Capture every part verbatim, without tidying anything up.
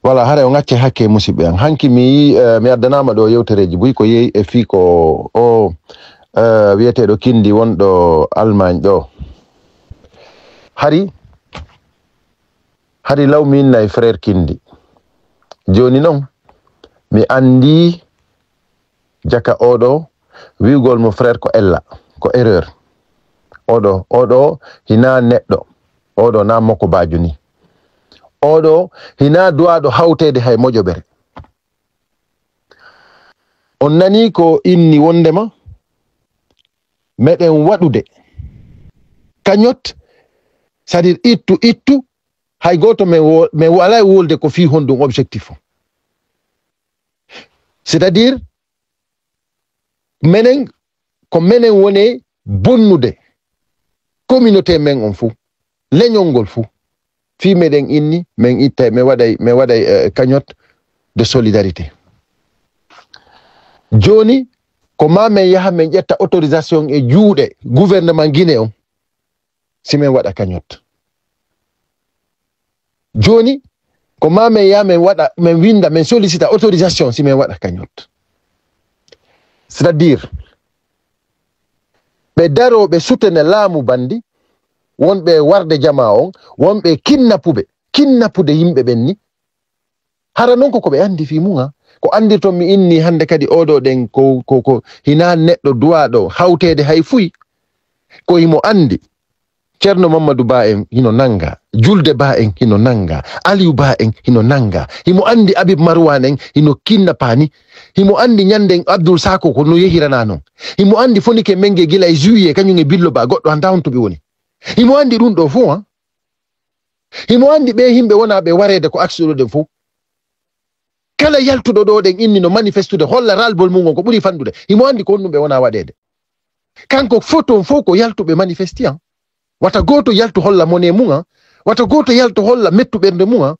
Voilà, hara o ŋacce hakke, musidɓe am. Hanki mi, eh, mi addanaama ɗo yewtereeji buy ko yehi e fii ko o, eh, wiyeteeɗo Kinndi wonɗo Allemagne ɗo. Hari, hari law mi innay frère Kinndi. Jooni non, mi anndi jaka oɗo, wi'ugol mo frère ko ella, ko erreur. Oɗo, oɗo hinaa neɗɗo. Oɗo na moko baaju ni. Oɗo hinaa duwaaɗo hawteede hay moƴoɓere. On nanii ko inni wonndema meɗen waɗude cagnotte, c'est-à-dire ittu, ittu, hay gooto men wo-, men walaa e wolde ko fii honɗun objectif o. C'est-à-dire, menen, ko menen woni bonnude communauté men on fuu, leñol ngol fuu. Fii meɗen inni, men ittay, men waɗay, men waɗay, eh, cagnotte de solidarité. Jooni, ko maa men yaha men ƴetta autorisation e juuɗe gouvernement Guinée on, si men waɗa cagnotte. Jooni, ko maa men yaha men waɗa, men winnda, men sollicita autorisation si men waɗa cagnotte. C'est-à-dire, ɓe daroo, ɓe sutene laamu banndi, wonɓe warde jamaa on, wonɓe kinnapuɓe, kinnapude yimɓe ɓen ni. Hara non ko, ko ɓe anndi fii mun, ha? Ko anndirton mi inni hannde kadi oɗo ɗen ko, ko, ko hinaa neɗɗo duwaaɗo hawteede hay fuy. Ko himo anndi Ceerno Mammadu Ba en hino nannga, Julde Ba en hino nannga, Aliyu Ba en hino nannga. Himo anndi Abib Marwan en hino kinnapaa ni. Himo anndi ɲannden Abdul Sako ko no yehiranaa non. Himo anndi Fonike Menge gila e juillet, kaɲun e Billo Ba, goɗɗo anndaa honto ɓe woni. Himo anndi ɗun ɗoo fow, ha? Himo anndi ɓee yimɓe wonaa ɓe wareede ko aksiɗo ɗen fow. Kala yaltuɗo ɗoo ɗen inni no manifestude, holla ras-le-bol mun on ko ɓuri fanɗude. Himo anndi ko honɗun ɓe wonaa waɗeede. Kanko foton fow ko yaltuɓe manifesti, an. Wata gooto yaltu holla monee mun, an. Wata gooto yaltu holla mettu ɓernde mun, an.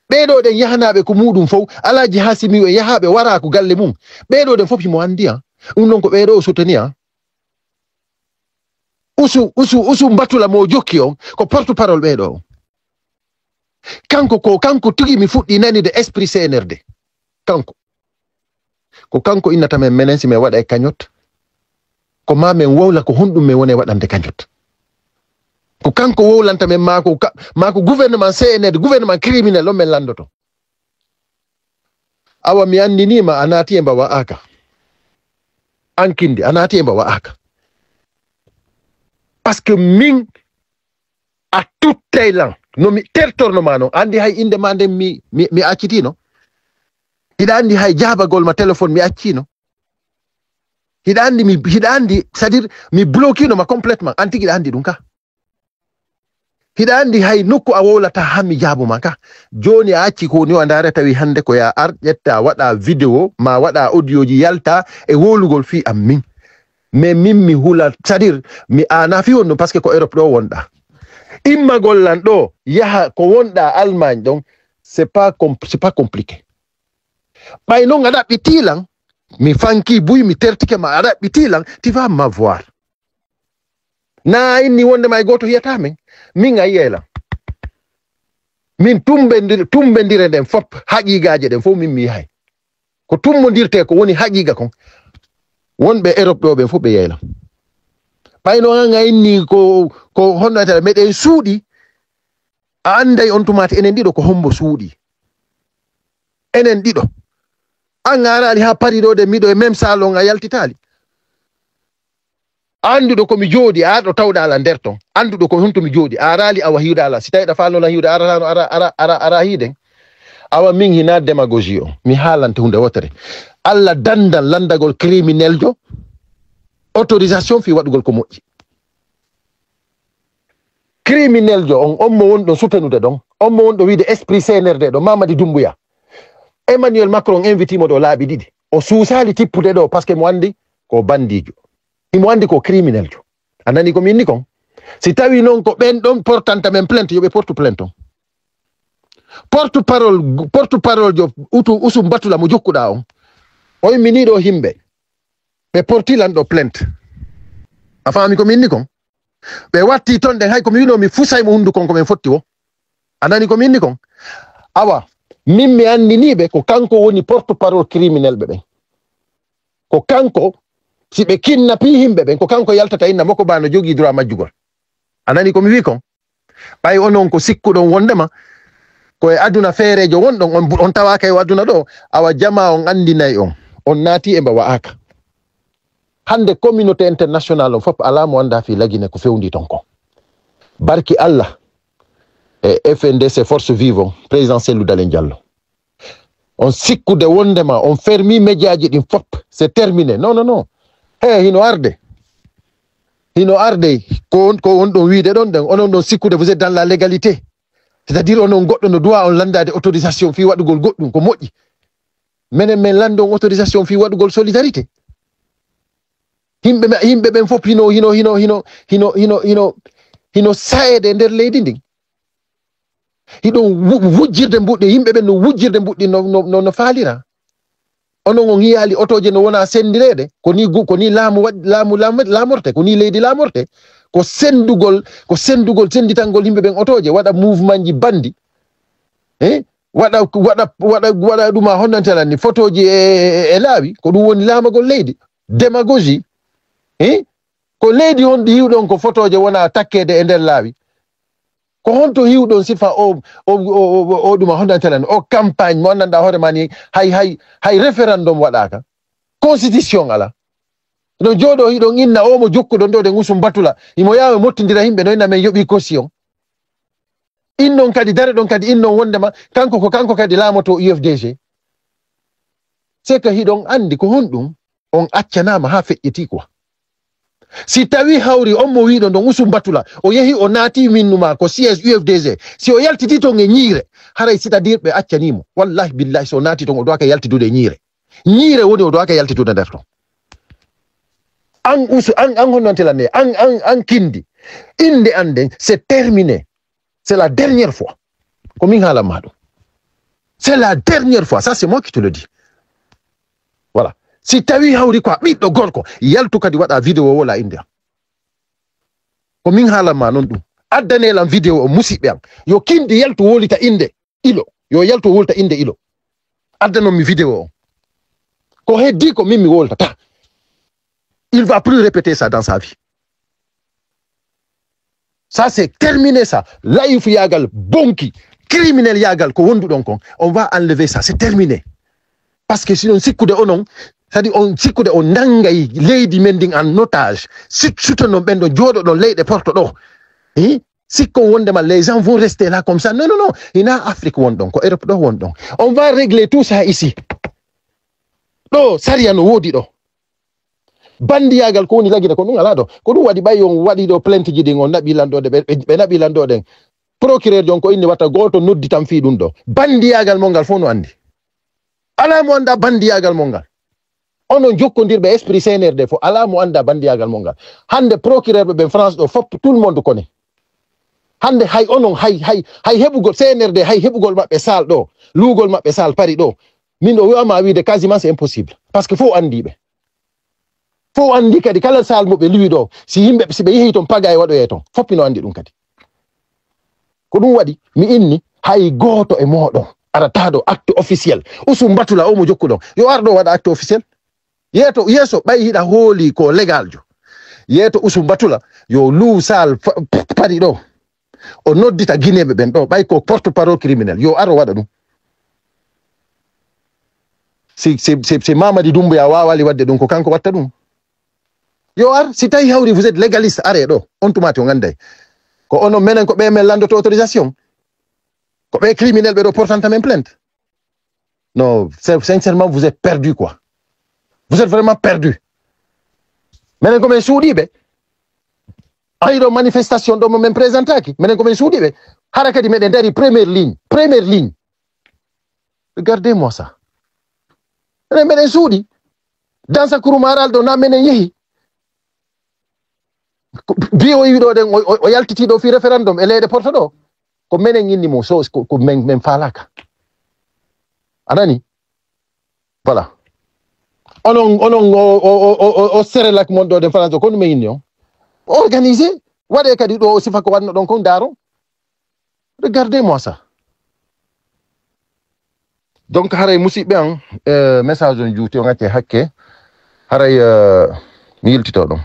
Ɓee ɗoo ɗen yahanaaɓe ko muuɗun fow, Alaaji Haasimiyu e yahaaɓe waraa ko galle mun. Ɓee ɗoo ɗen fow himo anndi, an. Ɗun non ko ɓee ɗoo o suteni, an. Usu, Usu, Usu Batula mo jokki on, ko porte-parole ɓee ɗoo. Kanko ko, kanko tigi mi fuɗɗi nanude esprit C N R D. Kanko. Ko kanko innata men, menen si men waɗay cagnotte, ko maa men wowla ko honɗun men woni waɗande cagnotte. Ko kanko wowlanta men, maa ko ka-, maa ko gouvernement C N R D, gouvernement criminel on men lanndoto. Awa mi anndinii ma, a naati e mba wa'aaka. An Kinndi, a naati e mba wa'aaka. Parce que min, a tuttay lan. No mi tertorno ma non. Anndi hay innde ma nden mi, mi, mi accitiino. Hiɗa anndi hay jaabagol ma téléphone mi acciino. Hiɗa anndi mi, hiɗa anndi, c'est-à-dire, mi bloquino ma complètement. An tigi hiɗa anndi ɗun ka. Hiɗa anndi hay nokku a wowlata han mi jaabu ma ka. Jooni a acci ko woni o a ndaara tawi hannde ko ya ar ƴetta waɗa vidéo, ma waɗa audioji yalta e wowlugol fii am min. Mais min mi hula, c'est-à-dire, mi aana fii honɗun, parce que ko Europe ɗoo wonɗa. Immagol lan ɗoo, yaha ko wonɗa Allemagne ɗon, c'est pas com-, c'est pas compliqué. Ɓay non a ɗaɓɓitii lan, mi fanki buy, mi tertike ma, a ɗaɓɓitii lan, tu vas m'avoir. Na inni wonde ma e gooto hiyata min. Min a yiyay lan. Min tumbendir-, tumbendire nden fop, haqiiqaaje ɗen fow min mi yahay. Ko tummondirtee ko woni haqiiqa kon. Wonɓe Europe ɗoo ɓen fow ɓe yiyay lan. Ɓay non an a inni ko, ko honno etata meɗen suuɗi, a annday on tumaati enen ɗiɗo ko hombo suuɗi. Enen ɗiɗo. An a araali haa Paris ɗoo de miɗo e même salon a yaltitaali. Annduɗo ko mi jooɗi, a ɗo tawɗa ala nder ton. Annduɗo ko honto mi jooɗi, a araali awa hiwɗa ala. Si tawi ɗa faalno lan hiwde, a arataano ara, ara, ara, ara hiiden. Awa min hinaa démagogie o. Mi haalante huunde wootere. Alla dandan lanndagol crimineljo autorisation fii waɗugol ko moƴƴi. Crimineljo on, on mo wonɗon sutenude ɗon, on mo wonɗo wiide esprit C N R D ɗo, Mamadi Doumbouya. Emmanuel Macron inviti mo ɗo laabi ɗiɗi. O suusaali tippude ɗo, parce que mo anndi ko bandiijo. Himo anndi ko crimineljo. A nani ko mi inni kon? Si tawi non ko ɓen ɗon portanta men plainte, yo ɓe portu plainte on. Porte parole, porte parole jo utu, Usum Batula mo jokkuɗaa on. O immini ɗo himɓe. Ɓe porti lan ɗo plainte. A faami ko mi inni kon? Ɓe watti ton ɗen, hay ko mi wino mi fusay mo hunduko on ko men fotti wo. A nani ko mi inni kon? Awa, Min mi anndinii ɓe ko kanko woni porte parole criminel ɓe ɓen. Ko kanko, si ɓe kinnapi yimɓe ɓen, ko kanko yaltata inna mo ko bano jogii droit majjugol. A nani ko mi wi kon? Ɓay onon ko sikkuɗon wondema ko e aduna feereejo wonɗon, on, on tawaaka e aduna ɗo, awa jamaa on anndinay on, on naati e mba wa'aaka. Hannde communauté internationale on fof alaa mo anndaa fii Lagine ko fewndii ton kon. Barki Allah e F N D C Force Vive on, président Cellou Dalein Diallo. On sikkude wondema on fermi médiaji ɗin fof, c'est terminé. Non, non, non. He, hino arde. Hino arde. Ko on, ko on ɗon wiide ɗon ɗen, onon ɗon sikkude, vous êtes dans la légalité. C'est-à-dire onon goɗɗo no droit on landaade autorisation fii waɗugol goɗɗum, ko moƴƴi. Menen men lando on autorisation fii waɗugol solidarité. Yimɓe me-, yimɓe ɓen fof hino, hino, hino, hino, hino, hino, hino, hino sayeede e nder leydi ndin. Hiɗon wu-, wujjirde mbuɗɗi, yimɓe ɓen no wujjirde mbuɗɗi no, no, no, no faalira. Onon on hiyaali otooje no wona senndireede, ko ni gu-, ko ni laamu waɗ-, laamu, laamu, laamorte, ko ni leydi laamorte. Ko senndugol, ko senndugol, sennditangol yimɓe ɓen otooje, waɗa mouvement ji bandi. Eh? Waɗa, waɗa, waɗa, waɗa ɗum a honnantelan ni, fotooji e, e, e laawi, ko ɗum woni laamagol leydi. Démagogie. Eh? Ko leydi honɗi hiwɗon ko fotooje wona takkeede e nder laawi? Ko honto hiwɗon sifa o, o, o, o, o ɗum a honnantelan, o campagne mo anndanɗaa hoore maa ni, hay, hay, hay référendum waɗaaka. Constitution alaa. Hiɗon jooɗoo, hiɗon inna o mo jokkuɗon ɗo ɗen Usum Batula. Himo yaawa mottindira yimɓe no inna men yoɓii caution. Innon kadi, dareɗon kadi innon wondema kanko ko kanko kadi laamoto U F D G. C'est que hiɗon anndi ko honɗum on accanaama haa feƴƴitii quoi. Si tawi hawri on mo wiɗon ɗon Usum Batula, o yehi o naati minnu maa ko siège U F D G. Si o yaltitii ton e ñiire, haray c'est-à-dire ɓe accanii mo. Wallahi billahi si o naati ton o doaka yaltitude e ñiire. Ñiire woni o doaka yaltitude nder ton. An Usu, an, an honno ntelanee, an, an, an Kindi. Innde an nden, c'est terminé. C'est la dernière fois. Ko min haalan maa ɗum. C'est la dernière fois. Ça, c'est moi qui te le dis. Voilà. Si tawi hawri ko a ɓiɗɗo gorko, yaltu kadi waɗa vidéo wowla innde am. Ko min haalan maa non ɗum. Addanee lan vidéo o musiɓɓe am. Yo Kindi yaltu wowlita innde Ilo. Yo yaltu wowlita innde Ilo. Addanon mi vidéo o. Ko heddi ko min mi wowltata. Il va plus répéter ça dans sa vie. Ça, c'est terminé, ça. Layifu yaagal, bonki, criminel yaagal, ko wonduɗon kon. On va enlever ça, c'est terminé. Parce que sinon, sikkude onon, c'est-à-dire on sikkude on nangay leydi men ndin en otage, sut-, sutonon ɓen ɗo jooɗoɗon leyɗe porto ɗo. Eh? Sikkon wondema les gens vont rester là comme ça. Non, non, non. Hina Afrique wonɗon, ko Europe ɗo wonɗon. On va régler tout ça ici. Ɗo, sariya no woodi ɗo. Bandiyaagal ko woni lagine ko ɗum alaa ɗo. Ko ɗum waɗi ɓay on waɗi ɗo plainte ji ɗin, on naɓi lanɗo ɗe, ɓe, ɓe, ɓe naɓi lanɗo ɗen. Procureur jon ko inni watta gooto noddi tan fii ɗum ɗo. Bandiyaagal mon ngal fof no anndi. Alaa mo annda bandiyaagal mon ngal. Onon jokkondirɓe esprit C N R D fof, alaa mo annda bandiyaagal mon ngal. Hannde procureur ɓe ɓen France ɗo fof, tout le monde connaît. Hannde hay onon, hay, hay, hay heɓugol C N R D, hay heɓugol maɓɓe saal ɗo, luugol maɓɓe saal Paris ɗo. Min ɗo wi'ama wiide quasiment c'est impossible. Parce que fof anndi ɓe. Fof anndi kadi kala saal mo ɓe luwi ɗo, si yimɓe, si ɓe yehi ton, pagay waɗoyee ton. Fof hino anndi ɗum kadi. Ko ɗum waɗi, mi inni, hay gooto e mooɗon arata ɗo acte officiel. Usum Batula o mo jokkuɗon. Yo ar ɗo waɗa acte officiel. Yeeto, yeeso, ɓay hiɗa hooli ko légal jo. Yeeto Usum Batula, yo luu saal fa-, Paris ɗo. O noddita Guinéeɓe ɓen ɗo, ɓay ko porte-parole criminel. Yo ar o waɗa ɗum. Si, si, si, si Mamadi Doumbouya waawali waɗde ɗum, ko kanko watta ɗum. Yo ar, si tawi hawri, vous êtes légaliste, aree ɗo. On tumaati on annday. Ko onon menen ko ɓe men landoto autorisation. Ko ɓe criminel ɓe ɗo portanta men plainte. Non, c'est, sincèrement, vous êtes perdu, quoi. Vous êtes vraiment perdu. Menen ko men suuɗiiɓe. Ayi ɗo manifestation ɗo mo men présentaki. Menen ko men suuɗiiɓe. Hara kadi meɗen dari première ligne. Première ligne. Regardez-moi ça. Enen meɗen suuɗi. Dansa Kouroumara ɗo na menen yehi. Ko, bi o yiwi ɗo ɗen, o, o, o yaltiti ɗo fi référendum e leyɗe porto ɗo. Ko menen inni mo, so, ko, ko men, men faalaka. A nani? Voilà. Onon, onon o, o, o, o, o Serelak mon ɗo ɗen France ɗo, ko ɗum men inni on? Organisé. Waɗe kadi ɗo o sifa ko wanno ɗon kon daaro. Regardez-moi ça. Donc haray musidɓe an, eh, message on juuti on acce hakke, haray eh, mi yiltito ɗon.